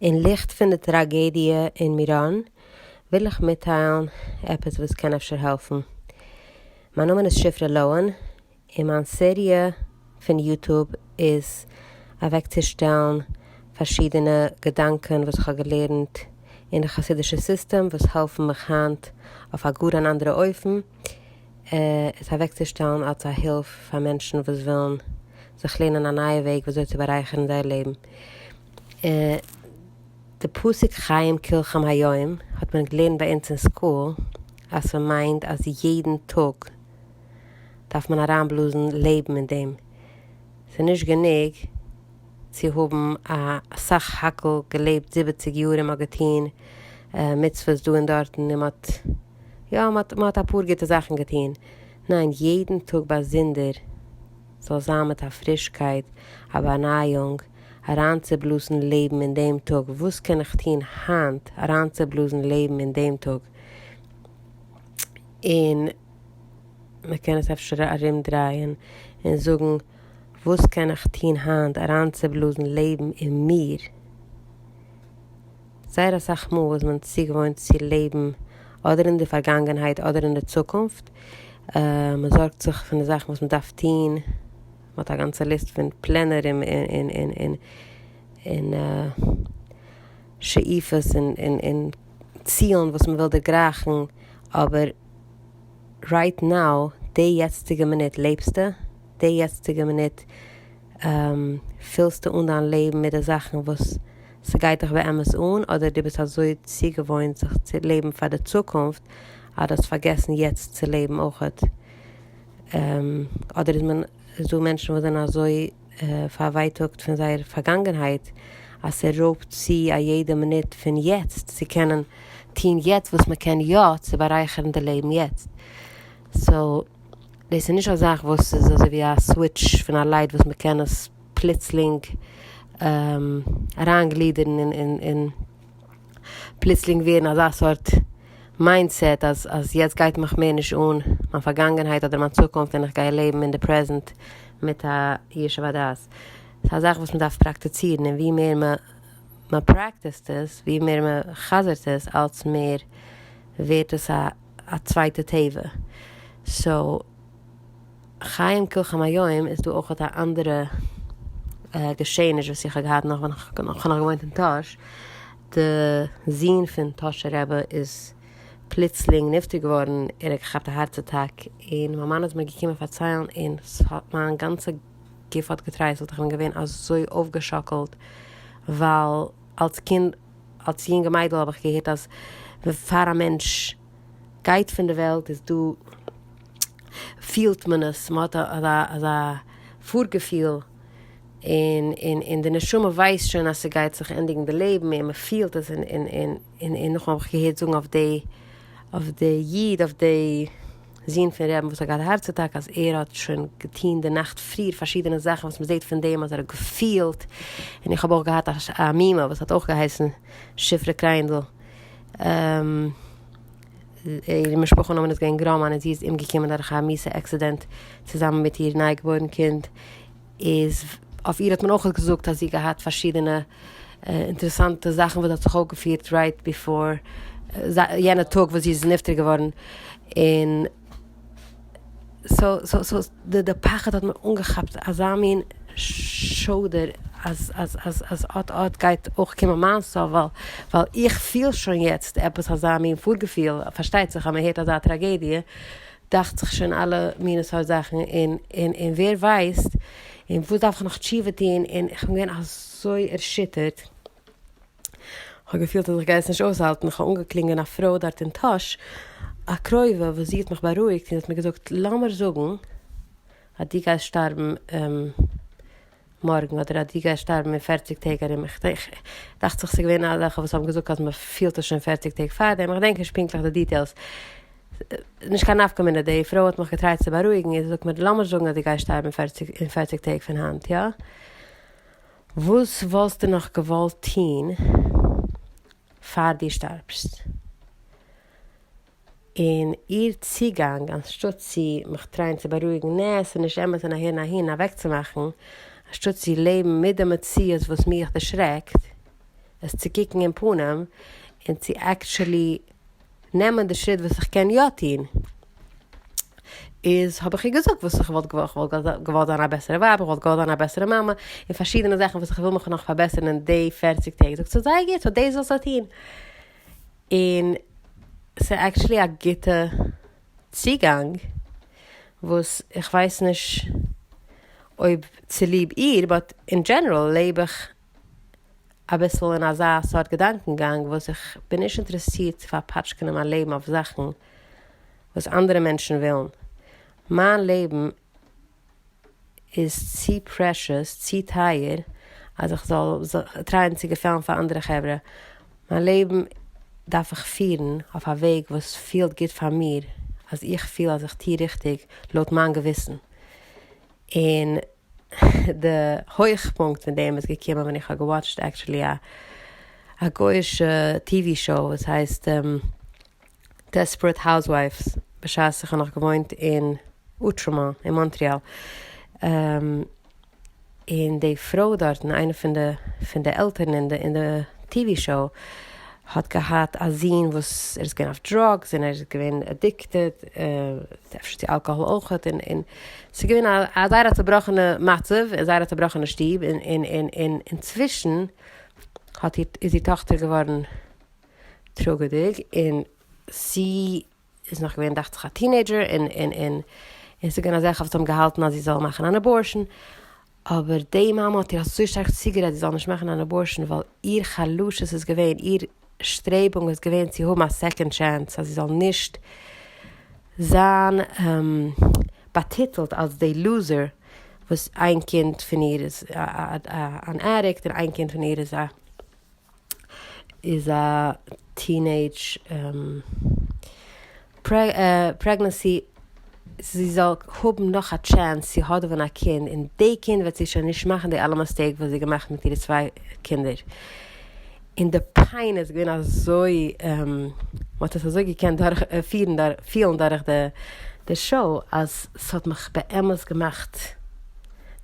אין ליכט פון די טראגעדיע אין מירון וויל איך מיטטיילן עפעס וואס קען אפשר העלפן. מיין נאמען איז שפרה לאהן און מיין סעריע פון YouTube איז אוועקצושטעלן פארשידענע געדאנקען וואס איך האב געלערנט אין די חסידישע סיסטעם וואס העלפן מיך היינט אויף א גאר אן אנדערע אופן, עס אוועקצושטעלן אלס א הילף פאר מענטשן וואס ווילן זיך לערנען א נייע וועג וויאזוי צו בארייכערן זייער לעבן. די פסוק חיים כלכם היום האט מען געלערנט ביי אונז אין school אז ס'מיינט אז יעדן טאג דארף מען אריינבלאזן לעבן אין דעם. ס'נישט גענוג צו האבן א סך הכל געלעבט 70 יאר און מ'האט געטון מצוות דא און דארטן און מ'האט יא מ'האט אפאר גוטע זאכן געטון. ניין, יעדן טאג באזונדער זאל זיין מיט א פרישקייט, א באנייאונג, אריינצובלאזן לעבן אין דעם טאג. וואס קען איך טון היינט אריינצובלאזן לעבן אין דעם טאג? און מ'קען עס אפשר ארומדרייען און זאגן, וואס קען איך טון היינט אריינצובלאזן לעבן אין מיר? זייער אסאך מאל איז מען צוגעוואוינט צו לעבן אדער אין די פארגאנגענהייט אדער אין די צוקונפט. מ'זארגט זיך פון די זאכן וואס מ'דארף טון, מ'האט א גאנצע ליסט פון פלענער און און און און שאיפות און און צילן וואס מ'וויל דערגרייכן, אבער right now, די יעצטיגע מינוט לעבסטו? די יעצטיגע מינוט פילסטו אן דיין לעבן מיט די זאכן וואס ס'גייט דיך באמת אן, אדער דו ביסט אזוי צוגעוואוינט זיך צו לעבן פאר די צוקונפט אז דו האסט פארגעסן יעצט צו לעבן אויכעט? אדער איז מען, איז דא מענטשן וואס זענען אזוי פארווייטאגט פון זייער פארגאנגענהייט אז ס'רויבט צו א יעדע מינוט פון יעצט צו קענען טון יעצט וואס מ'קען יא צו בארייכערן די לעבן יעצט. so דאס איז נישט א זאך וואס איז אזוי ווי א switch פון א light וואס מ'קען עס פלוצלינג אריינגלידערן און און פלוצלינג ווערן אזא סארט mindset אז אז יעצט גייט מיך מער נישט אן מיין פארגאנגענהייט אדער מיין צוקונפט און איך גיי לעבן אין די present מיט א ישוב הדעת. ס'איז א זאך וואס מ'דארף פראקטיצירן און ווי מער מ'פרעקטיסט עס, ווי מער מ'חזר'ט עס, אלץ מער ווערט עס א א צווייטע טבע. so חיים כלכם היום איז דא אויכעט א אנדערע געשעעניש וואס איך האב געהאט נאך ווען איך האב נאך געוואוינט אין טאהש. די זון פון טאהשער רבי איז פלוצלינג נפטר געווארן, ער האט געכאפט א הארץ אטאק, און מיין מאן איז מיר געקומען פארציילן און ס'האט מיין גאנצע גוף האט געטרייסלט, איך בין געווען אזוי אויפגעשאקלט, ווייל אלס קינד, אלס יונגע מיידל האב איך געהערט אז פאר א מענטש גייט פון די וועלט איז דא, פילט מען עס, מען האט אזא אזא פארגעפיל, און און און די נשמה ווייסט שוין אז ס'גייט זיך ענדיגן די לעבן און מען פילט עס, און און און און און נאכדעם האב איך געהערט זאגן אויף די אויף די איד אויף די זון פון רעבן וואס האט געהאט א הארץ אטאק אז ער האט שוין געטון די נאכט פריער פארשידענע זאכן וואס מ'זעט פון דעם אז ער האט געפילט, און איך האב אויך געהאט א מומע וואס האט אויך געהייסן שפרה קריינדל, איר משפחה נאמען איז געווען גראמאן און זי איז אומגעקומען דורך א מיסע עקסידענט צוזאמען מיט איר ניי געבוירן קינד, איז אויף איר האט מען אויך געזאגט אז זי האט געהאט פארשידענע אינטערעסאנטע זאכן וואס האט זיך אויפגעפירט right before יענע טאג וואס זי איז נפטר געווארן, און so so so די פחד האט מיר אנגעכאפט אזא מין שוידער אז אז אז אז אט אט גייט אויך קומען מיין סוף ווייל ווייל איך פיל שוין יעצט עפעס אזא מין פארגעפיל, פארשטייט זיך אז מען הערט אזא טראגעדיע דאכט זיך שוין אלע מיני סארט זאכן, און און און ווער ווייסט, און וואס דארף איך נאך תשובה טון, און איך בין געווען אזוי ערשיטערט, איך האב געפילט אז איך גיי עס נישט אויסהאלטן, איך האב אנגעקלינגען א פרוי דארט אין טאהש, א קרובה וואס זי האט מיך בארואיגט און זי האט מיר געזאגט לאמיר זאגן אז דו גייסט שטארבן מארגן אדער אז דו גייסט שטארבן אין 40 טעג ארום, איך דענק, דאכט זיך ס'איז געווען אזעלכע וואס האבן געזאגט אז מ'פילט עס שוין 40 טעג פארדעם, איך דענק נישט פונקטליך די details, נישט קיין נפקא מינה, די פרוי האט מיך געטרייט צו בארואיגן און זי זאגט מיר לאמיר זאגן אז דו גייסט שטארבן אין 40 טעג פון היינט, יא? וואס וואלסטו נאך געוואלט טון פאר דו שטארבסט? און איר צוגאנג, אנשטאט צו מיך טרייען צו בארואיגן, נע, ס'איז נישט אמת און אהער און אהין אוועקצומאכן, אנשטאט צו לעבן מיט די מציאות וואס מיך דערשרעקט. עס צו קוקן אין פנים און צו actually נעמען די שריט וואס איך קען יא טון. איז האב איך איר געזאגט וואס איך וואלט געוואלט, איך וואלט געוואלט זיין א בעסערע ווייב, איך וואלט געוואלט זיין א בעסערע מאמע, און פארשידענע זאכן וואס איך וויל מיך נאך פארבעסערן אין די פערציג טעג. זאגט זי, זייער גוט, so דאס זאלסטו טון. און ס'איז actually א גוטע צוגאנג, וואס איך ווייס נישט אויב צוליב איר, but אין general לעב איך אביסל אין אזא סארט געדאנקענגאנג וואס איך בין נישט אינטערעסירט צו פארפאטשקענען מיין לעבן אויף זאכן וואס אנדערע מענטשן ווילן. מיין לעבן איז צו precious, צו טייער, אז איך זאל try ען צו געפעלן פאר אנדערע חברה. מיין לעבן דארף איך פירן אויף א וועג וואס פילט גוט פאר מיר, אז איך פיל אז איך טו ריכטיג לויט מיין געוויסן. און די הויכפונקט פון דעם איז געקומען ווען איך האב גע watch ט actually א א גוי'אישע TV show וואס הייסט Desperate Housewives בשעת איך האב נאך געוואוינט אין Outremont אין מאנטריאל, און די פרוי דארטן איינע פון די פון די עלטערן אין די אין די TV show האט געהאט א זון וואס ער איז געווען אויף drugs און ער איז געווען addicted אפשר צו אלקאהאל אויכעט און און ס'איז געווען א זייער א צובראכענע מצב און זייער א צובראכענע שטוב און און און און אינצווישן האט איר איז איר טאכטער געווארן טראגעדיג און זי איז נאך געווען דאכט זיך א teenager און און און און ס'איז געווען אזעלכע וואס האבן געהאלטן אז זי זאל מאכן אן abortion אבער די מאמע האט איר אזוי שטארק צוגערעדט זי זאל נישט מאכן אן abortion ווייל איר חלשות איז געווען, איר שטרעבונג איז געווען צו האבן א second chance אז זי זאל נישט זיין באטיטלט אלס די loser וואס איין קינד פון איר איז אן addict און איין קינד פון איר איז א איז א teenage pregnancy, זי זאל האבן נאך א chance צו האדעווען א קינד, און די קינד וועט זי שוין נישט מאכן די אלע mistake וואס זי האט געמאכט מיט אירע צוויי קינדער. און די pain איז געווען אזוי, מ'האט עס אזוי געקענט דורך פירן פילן דורך די show, אז ס'האט מיך באמת געמאכט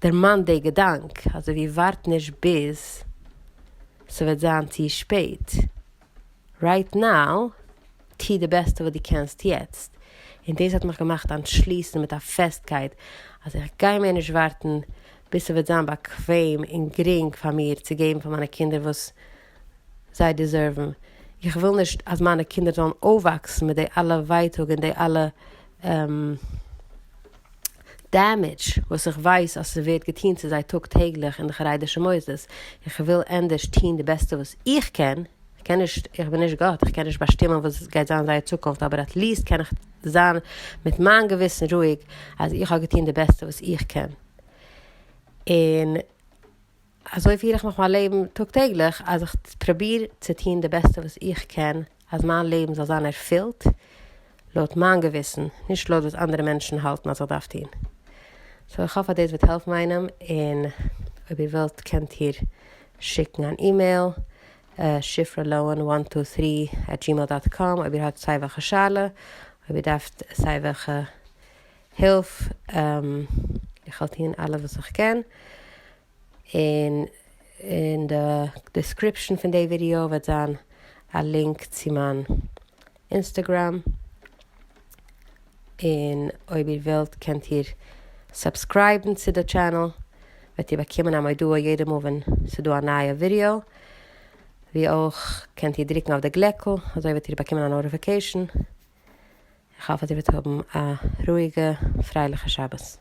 דערמאנט די געדאנק, אזוי ווי ווארט נישט ביז ס'וועט זיין צו שפעט. right now, טו די בעסטע וואס דו קענסט יעצט. און דאס האט מיך געמאכט אנטשליסן מיט א פעסטקייט אז איך גיי מער נישט ווארטן ביז ס'וועט זיין באקוועם און גרינג פאר מיר צו געבן פאר מיינע קינדער וואס זיי deserve ן. איך וויל נישט אז מיינע קינדער זאלן אויפוואקסן מיט די אלע ווייטאג און די אלע damage וואס איך ווייס אז ס'ווערט געטון צו זיי טאג טעגליך אין די חרדישע מוסדות, איך וויל ענדערש טון די בעסטע וואס איך קען, איך קען נישט, איך בין נישט גאט, איך קען נישט באשטימען וואס גייט זיין זייער צוקונפט, אבער at least קען איך זיין מיט מיין געוויסן רואיג אז איך האב געטון די בעסטע וואס איך קען. און אזוי פיר איך מיך מיין לעבן טאג טעגליך, אז איך פרוביר צו טון די בעסטע וואס איך קען אז מיין לעבן זאל זיין ערפילט לויט מיין געוויסן, נישט לויט וואס אנדערע מענטשן האלטן אז איך דארף טון. so איך האף אז דאס וועט העלפן איינעם, און אויב איר ווילט קענט איר שיקן אן אימעיל, שפרה לאון one two three at gmail dot com אויב איר האט סיי וועלכע שאלה, אויב איר דארפט סיי וועלכע הילף, איך וועל טון אלעס וואס איך קען, און אין די description פון די ווידיאו וועט זיין א link צו מיין Instagram, און אויב איר ווילט קענט איר subscribe ן צו די channel, וועט איר באקומען א מודעה יעדע מאל ווען ס'דא א נייע ווידיאו, ווי אויך קענט איר דרוקן אויף די גלעקל, אזוי וועט איר באקומען א notification. איך האף אז איר וועט האבן א רואיגע פרייליכע שבת.